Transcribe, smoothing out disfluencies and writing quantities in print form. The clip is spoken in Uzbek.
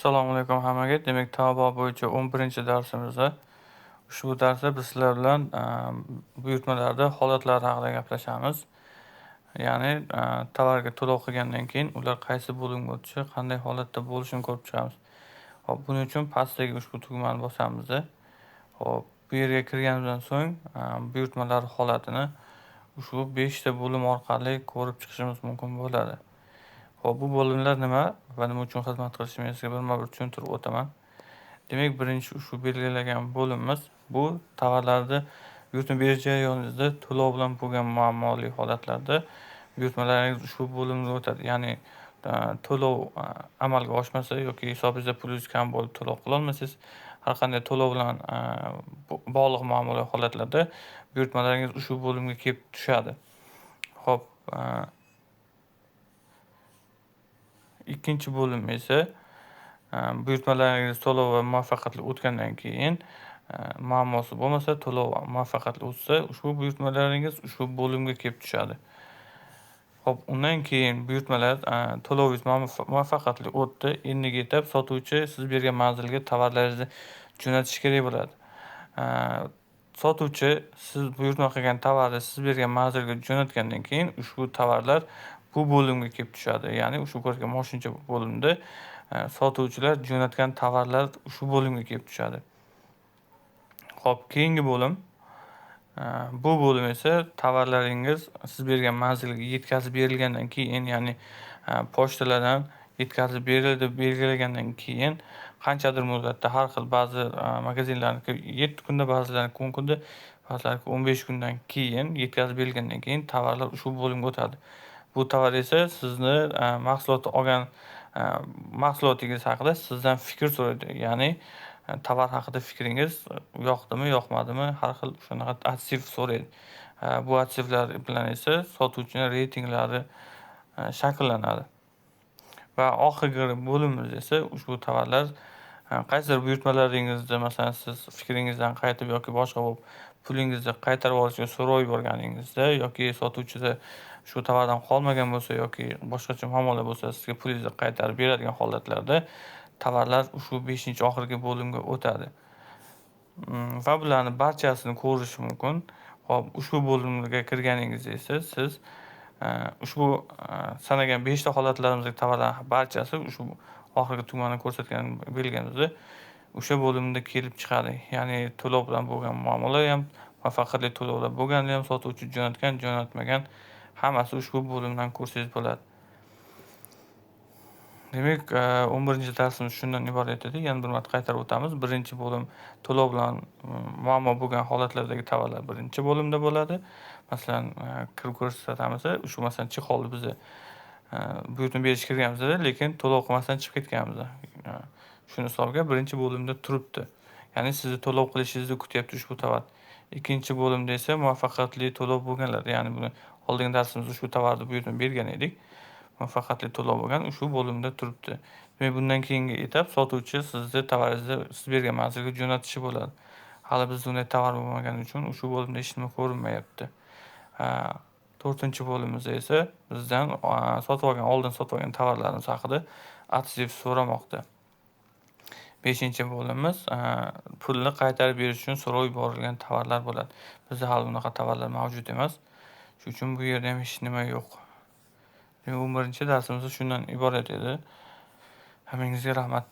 Assalomu alaykum hammaga. Demak, Taobao bo'yicha 11-darsimizda. Ushbu darsda biz sizlar bilan buyurtmalarda holatlar haqida gaplashamiz. Ya'ni tovarga to'lov qilgandan keyin ular qaysi bo'limga o'tishi, qanday holatda bo'lishini ko'rib chiqamiz. Xo'p, buning uchun pastdagi ushbu tugmani bosamiz. Xo'p, bu yerga kirganimizdan so'ng buyurtmalar holatini ushbu 5 ta bo'lim orqali ko'rib chiqishimiz mumkin bo'ladi. Xo'p, bu bo'limlar nima va nima uchun xizmat qilishini men sizga birma-bir tushuntirib o'taman. Demak, birinchi ushbu belgilagan bo'limimiz bu tovarlarni buyurtma berish jarayoningizda to'lov bilan bo'lgan muammoli holatlarda buyurtmalaringiz ushbu bo'limga o'tadi. Ya'ni to'lov amalga oshmasa yoki hisobingizda pulingiz kam bo'lib to'lov qila olmasangiz, har qanday to'lov bilan bog'liq muammoli holatlarda buyurtmalaringiz ushbu bo'limga kelib tushadi. Xo'p, ikkinchi bo'lim esa buyurtmalaringiz to'lov va muvaffaqiyatli o'tgandan keyin muammosi bo'lmasa, to'lov muvaffaqiyatli o'tsa, ushbu buyurtmalaringiz ushbu bo'limga kelib tushadi. Xo'p, undan keyin buyurtmalar to'lovingiz muvaffaqiyatli o'tdi. Endigi etap sotuvchi siz bergan manzilga tovarlaringizni jo'natish kerak bo'ladi. Sotuvchi siz buyurtma qilgan tovarni siz bergan manzilga jo'natgandan keyin ushbu tovarlar bu bo'limga kelib tushadi. Ya'ni ushbu ko'rgan moshincha bo'limda sotuvchilar jo'natgan tovarlar ushbu bo'limga kelib tushadi. Xo'p, keyingi bo'lim. Bu bo'lim esa tovarlaringiz siz bergan manzilga yetkazib berilgandan keyin, ya'ni pochtalardan yetkazib berildi deb belgilagandan keyin qanchadir muddatda har xil ba'zi magazinlarniki 7 kunda, ba'zilarniki 10 kunda, ba'zilarniki 15 kundan keyin yetkazib berilgandan keyin tovarlar ushbu bo'limga o'tadi. Bu tovar esa sizni mahsulotni olgan mahsulotingiz haqida sizdan fikr so'raydi. Ya'ni tovar haqida fikringiz yoqdimi, yoqmadimi, har xil shunaqa otsiv so'raydi. Bu otsivlar bilan esa sotuvchining reytinglari shakllanadi. Va oxirgi bo'limimiz esa ushbu tovarlar qaysidir buyurtmalaringizda, masalan, siz fikringizdan qaytib yoki boshqa bo'lib pulingizni qaytarib olishga so'rov yuborganingizda yoki sotuvchida shu tovardan qolmagan bo'lsa yoki boshqacha muammolar bo'lsa, sizga pulingizni qaytarib beradigan holatlarda tovarlar ushbu 5-oxirgi bo'limga o'tadi. Va bularni barchasini ko'rish mumkin. Xo'p, ushbu bo'limga kirganingizda esa siz ushbu sanagan 5 ta holatlarimizdagi tovarlar barchasi ushbu oxirgi tugmani ko'rsatgan belgimizda o'sha bo'limda kelib chiqadi. Ya'ni to'lov bilan bo'lgan muammolar ham, muvaffaqiyatli to'lovlar bo'lganda ham, sotuvchi jo'natgan, jo'natmagan hammasi ushbu bo'limdan ko'rsangiz bo'ladi. Demak, 11-darsimiz shundan iborat edi. Yana bir marta qaytarib o'tamiz. Birinchi bo'lim to'lov bilan muammo bo'lgan holatlardagi tovarlar birinchi bo'limda bo'ladi. Masalan, kirib ko'rsatamiz, ushbu masalan chexolni biz buyurtma berish kirganimizda, lekin to'lov qilmasdan chiqib ketganmiz. Shuni hisobiga birinchi bo'limda turibdi. Ya'ni sizni to'lov qilishingizni kutyapti ushbu tovar. Ikkinchi bo'limda esa muvaffaqiyatli to'lov bo'lganlar, ya'ni buni oldingi darsimizda ushbu tovarni buyurtma bergan edik. Muvaffaqiyatli to'lov bo'lgan ushbu bo'limda turibdi. Demak, bundan keyingi etap sotuvchi sizni tovaringizni siz bergan manzilga jo'natishi bo'ladi. Hali bizda unday tovar bo'lmagani uchun ushbu bo'limda hech nima ko'rinmayapti. 4-bo'limimizda esa bizdan sotib olgan, oldin sotib olgan tovarlarimiz haqida otsiv so'ramoqda. 5-bo'limimiz pulni qaytarib berish uchun so'rov yuborilgan tovarlar bo'ladi. Bizda hali bunaqa tovarlar mavjud emas. Shuning uchun bu yerda ham hech nima yo'q. Demak, 11-darsimiz shundan iborat edi. Hammangizga rahmat.